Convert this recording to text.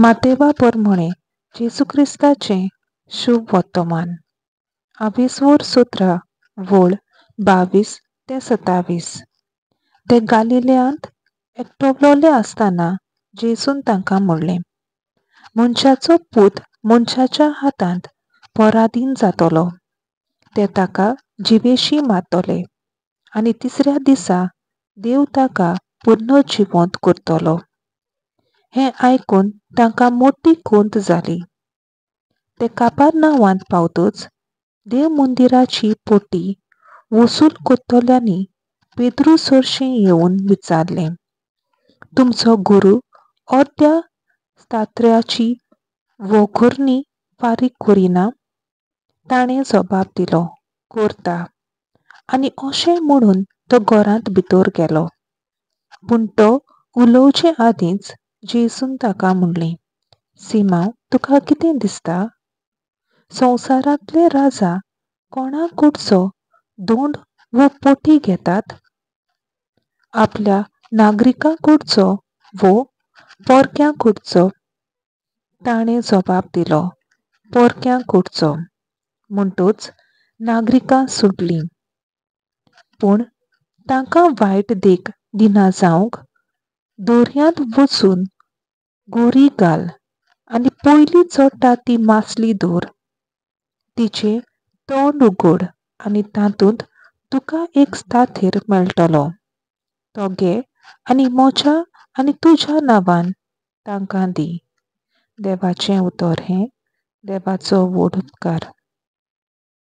मातेवा पोरमोणें जेजू क्रिस्ताचें शुभ वर्तमान. आवेस्वोर 17 वळ 22 ते 27. ते गालिल्यांत एकटोवलोले आसतना जेजून तांकां म्हणलें, मनशाचो पूत मनशाच्या हातांत पराधीन जातलो. ते ताका जिवेशी मारतले आनी तिसऱ्या दिसा देव ताका पुर्नजिवंत करतलो. हें आयकून तांकां मोटी खंत जाली. ते कापार नांवांत पावतच देव मंदिराची पटी वसूल करतल्यांनी पेद्रू सरशीं येवन विचारलें, तुमचो गुरू अर्द्या स्तात्र्याची वखरणी फारीक करिना? ताणें जबाब दिलो, करता. आनी अशें म्हणून तो घरांत भितर गेलो. पूण तो उलोवचे आदींच जेजून ताका म्हणलें, सिमांव, तुका कितें दिसता? संवसारांतले राजा कोणा कडचो दोंड वो पटी घेतात? आपल्या नागरिकां कडचो वो परक्यां कडचो? ताणें जबाब दिलो, परक्यां कडचो. म्हणटच नागरिकां सुटलीं. पूण तांकां वायट देख दिना जावंक दर्यांत वचून गोरी घाल आनी पयली चडटा ती मासली दवर. तिचें तोंड उगड आनी तातूंत तुका एक स्ताथेर मेळटलो. तो घे आनी म्हज्या आनी तुज्या नांवान तांकां दी. देवाचें उतर हें. देवाचो व्हड उपकार.